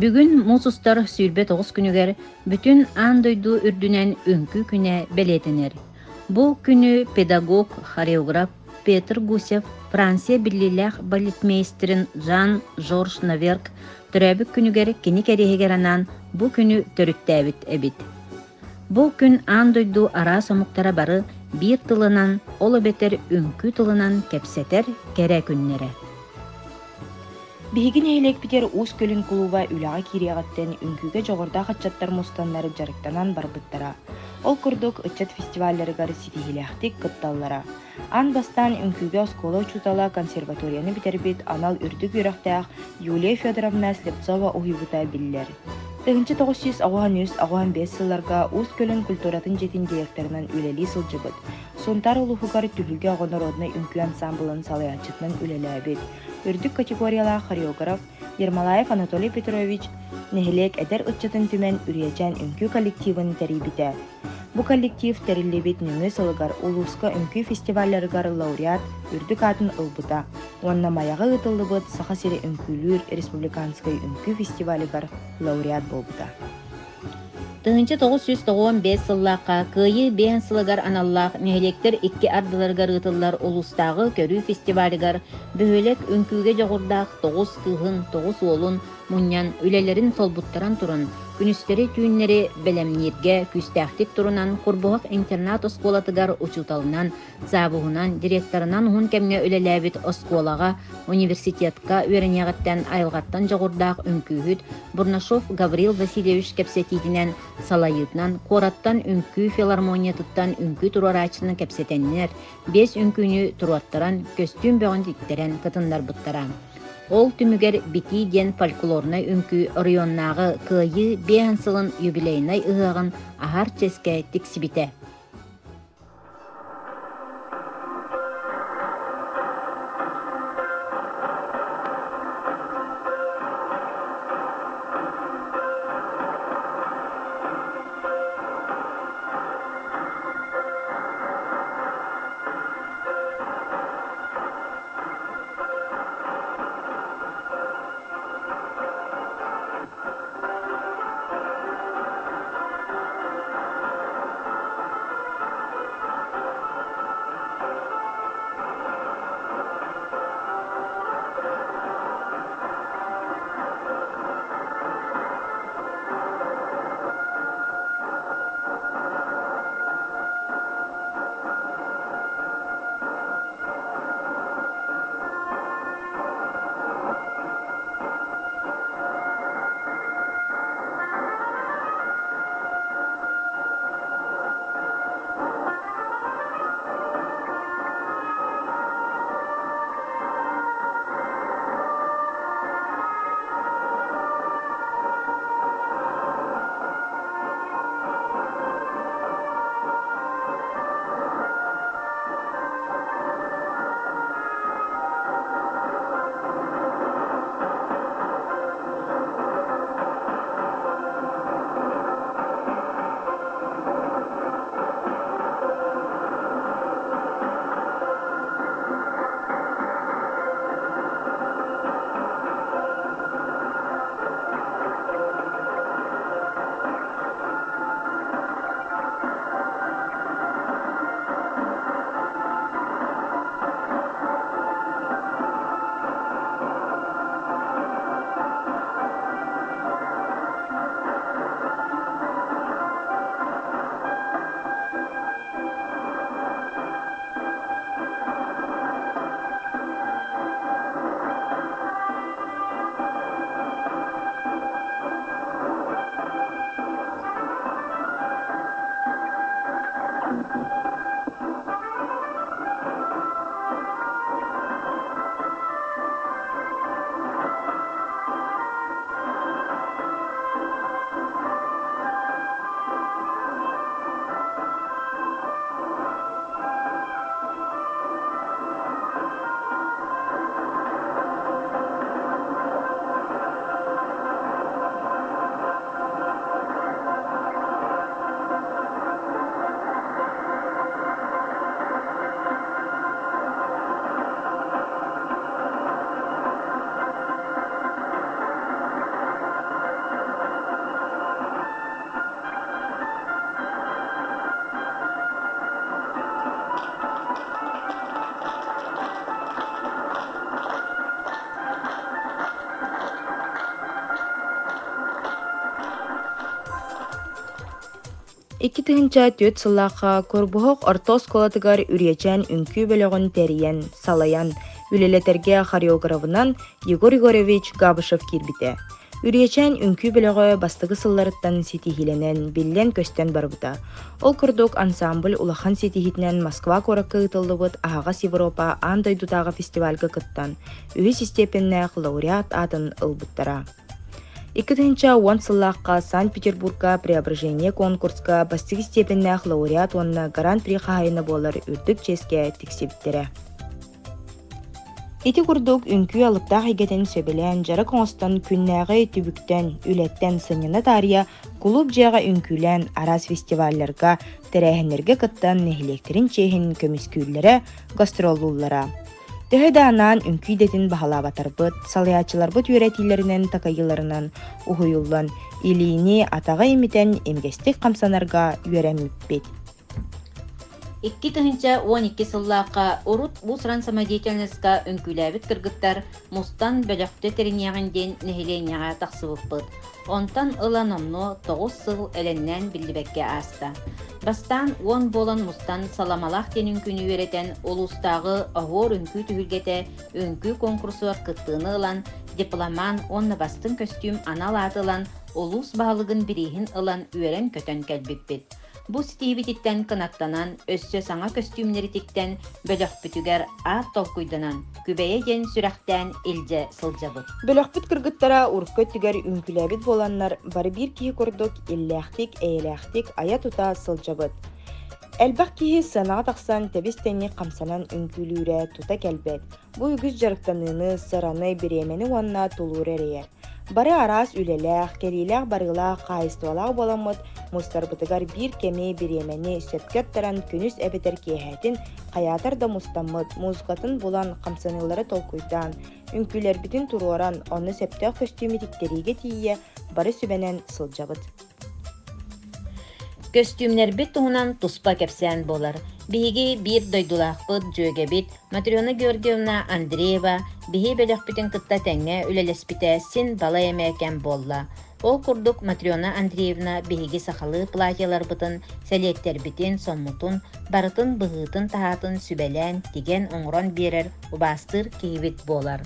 Бүгүн муус устар 29 күнүгэр бүтүн аан дойду үрдүнэн Үҥкүү күнэ бэлиэтэнэр. Бу күнү педагог, хореограф Петр Гусев Франция биллиилээх балетмейстерин Жан-Жорж Наверк төрөөбүт күнүгэр кини кэриэһигэр анаан бу күнү төрүттээбит эбит. Бу күн аан дойду араас омуктара бары биир тылынан, ол эбэтэр үҥкүү тылынан кэпсэтэр кэрэ күннэрэ. Биһиги нэһилиэкпитигэр Уус Күөлүн кулууба үлэҕэ киириэҕиттэн үҥкүүгэ дьоҕурдаах ыччаттар мустаннар дьарыктанан барбыттара. Ол курдук, ыччат фестивалларыгар ситиһиилээхтик кытталлара. Аан бастаан үҥкүүгэ оскуола учуутала консерваторияны бүтэрбит анал үрдүк үөрэхтээх Юлия Федоровна Слепцова уһуйбута биллэр. 1983-85 сылларга Уус Күөлүн культуратын дьиэтин директорынан үлэлии сылдьыбыт, Сунтаар улууһугар Түһүлгэ оҕо народнай үҥкүү ансаамбылын салайааччытынан үлэлээбит, үрдүк категориялаах хореограф Ермолаев Анатолий Петрович нэһилиэк эдэр ыччатын түмэн Үрүйэчээн үҥкүү коллективын тэрийбитэ. Бу коллектив тэриллибит нөҥүө сылыгар улууска үҥкүү фестивалларыгар лауреат үрдүк аатын ылбыта уонна Майаҕа ыытыллыбыт Саха сирэ үҥкүүлүүр республиканскай үҥкүү фестивалыгар лауреат буолбута. 1995 сыллаахха Кыайыы биэһин сылыгар аналлаах нэһилиэктэр икки ардыларыгар ыытыллар улуустааҕы көрүү фестивалыгар бөһүөлэк үҥкүүгэ дьоҕурдаах тоҕус кыыһын, тоҕус уолун мунньан үлэлэрин солбуттаран туран, күнүстэри-түүннэри бэлэмнииргэ күүстээхтик турунан Курбуһах интернат-оскуолатыгар учууталынан Завуһунан, директорынан уһун кэмҥэ үлэлээбит оскуолаҕа, университетка үөрэниэҕиттэн айылҕаттан дьоҕурдаах үҥкүүһүт Бурнашов Гаврил Васильевич кэпсэтиитинэн, салайыытынан куораттан үҥкүү филармониятыттан үҥкүү туруорааччыны кэпсэтэннэр, биэс үҥкүүнү туруоттаран, көстүүм бөҕүн тиктэрэн кытыннарбыттара. Ол түмүгэр Битии диэн фольклорнай үҥкүү оройуоннааҕы Кыайыы биэһин сылын юбилейнай ыһыаҕын аһар чиэскэ тиксибитэ. 2004 сыллаахха Курбуһах орто оскуолатыгар Үрүйэчээн үҥкүү бөлөҕүн тэрийэн, салайан, үлэлэтэргэ хореографынан Егор Егорович Габышев киирбитэ. Үрүйэчээн үҥкүү бөлөҕө бастакы сылларыттан ситиһиилэнэн, биллэн-көстөн барбыта. Ол курдук ансамбль улахан ситиһиитинэн Москва куоракка ыытыллыбыт Аһаҕас Европа аан дойдутааҕы фестивальга кыттан, үһүс истиэпэннээх лауреат аатын ылбыттара. 2010 сыллаахха Санкт-Петербурга «Преображение» конкурска бастакы степеннээх лауреат уонна Гран-при хаһаайына буолар үрдүк чиэскэ тиксибиттэрэ. Ити курдук үҥкүү алыптаах эйгэтин сөбүлээн дьарык оҥостон күннээҕи түбүктэн, үлэттэн сынньана таарыйа кулууп дьиэҕэ үҥкүүлээн араас фестивалларга, тэрээһиннэргэ кыттан нэһилиэктэрин чиэһин көмүскүүллэрэ, гастроллууллара. Төһө да анаан үҥкүү идэтин баһылаабатарбыт, салайааччыларбыт үөрэтиилэринэн такайыыларынан уһуйуллан, илиини, атаҕы имитэн имигэстик хамсанарга үөрэммиппит. 2012 сыллаахха урут уус-уран самодеятельноска үҥкүүлээбит кыргыттар мустан бөлөхтө тэриниэҕин диэн нэһилиэнньэҕэ тахсыбыппыт. Онтон ыла номнуо 9 сыл элэннээн биллибэккэ ааста. Бастаан уон буолан мустан Саламалаах диэн үҥкүүнү үөрэтэн улуустааҕы Оһуор үҥкүү түһүлгэтэ үҥкүү конкурсугар кыттыыны ылан дипломант уонна бастыҥ көстүүм анал ааты ылан улуус баһылыгын бирииһин ылан үөрэн-көтөн кэлбиппит. Бу ситиһиибититтэн кынаттанан, өссө саҥа көстүүмнэри тиктэн, бөлөхпүтүгэр аат толкуйданан, Күбэйэ диэн сүрэхтээн илдьэ сылдьабыт. Бөлөхпүт кыргыттара урукку өттүгэр үҥкүүлээбит буоланнар, бары биир киһи курдук иллээхтик, эйэлээхтик айа-тута сылдьабыт. Элбэх киһи сыанаҕа тахсан тэбис-тэҥник хамсанан үҥкүүлүүрэ тута кэлбэт. Бу үгүс дьарыктаныыны, сыраны, бириэмэни уонна тулууру эрэйэр. Бары араас үлэлээх, кэлиилээх-барыылаах, хаһаайыстыбалаах буоламмыт, мустарбытыгар биир кэми, бириэмэни сөпкө аттаран күнүс эбэтэр киэһэтин хайаатар да мустаммыт, музыкатын булан, хамсаныылары толкуйдаан, үҥкүүлэрбитин туруоран, онно сөптөөх көстүүмү тиктэриигэ тиийэ бары сүбэнэн сылдьабыт. Көстүүмнэрбит туһунан туспа кэпсээн буолар. Биһиги биир дойдулаахпыт, дьүөгэбит Матрена Георгиевна Андреева биһи бөлөхпүтүн кытта тэҥҥэ үлэлэспитэ син балай эмэ кэм буолла. Ол курдук Матрена Андреевна биһиги сахалыы платьеларбытын, сэлиэттэрбитин, соммутун барытын быһыытын-таһаатын сүбэлээн, тигэн оҥорон биэрэр убаастыыр киһибит буолар.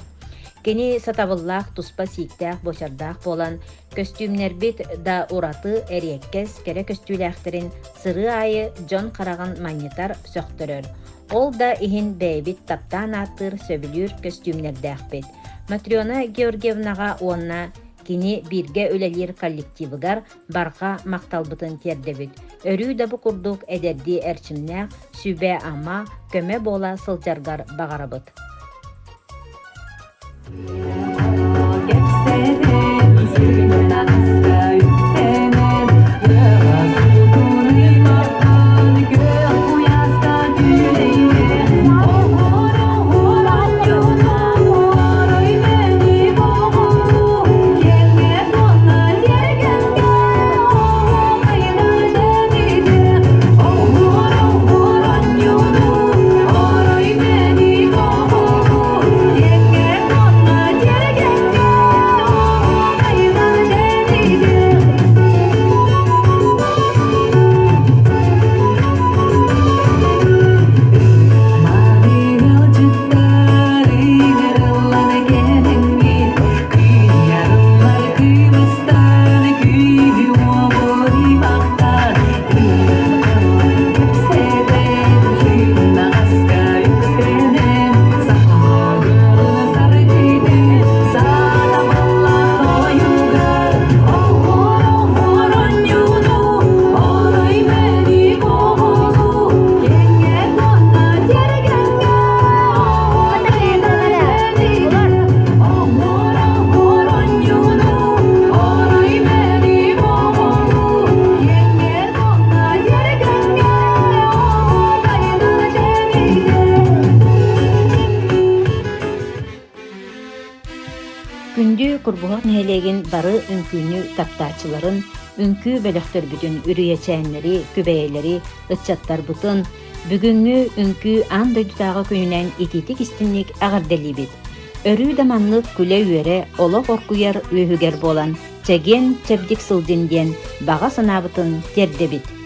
Кини сатабыллаах туспа сииктээх-буочардаах буолан, Көстүүмнэрбит да ураты, эриэккэс, кэрэ көстүүлээхтэрин сырыы аайы дьон хараҕын манньытар, сөхтөрөр. Ол да иһин бэйэбит таптаан ааттыыр, сөбүлүүр көстүүмнэрдээхпит. Матрена Георгиевнаҕа уонна кини бииргэ үлэлиир коллективыгар барҕа махталбытын тиэрдэбит. Өрүү да бу курдук эдэрдии эрчимнээх, сүбэ-ама, көмө буола сылдьаргар баҕарабыт. Күндү Курбуһах нэһилиэгин бары үҥкүүнү таптааччыларын, үҥкүү бөлөхтөрбүтүн, үрүйэчээннэри, күбэйэлэри, ыччаттарбытын бүгүҥҥү үҥкүү аан дойдутааҕы күнүнэн итиитик-истиҥник эҕэрдэлиибит! Өрүү да маннык күлэ-үөрэ, олох оргуйар үөһүгэр буолан, чэгиэн-чэбдик сылдьын диэн баҕа санаабытын тиэрдэбит!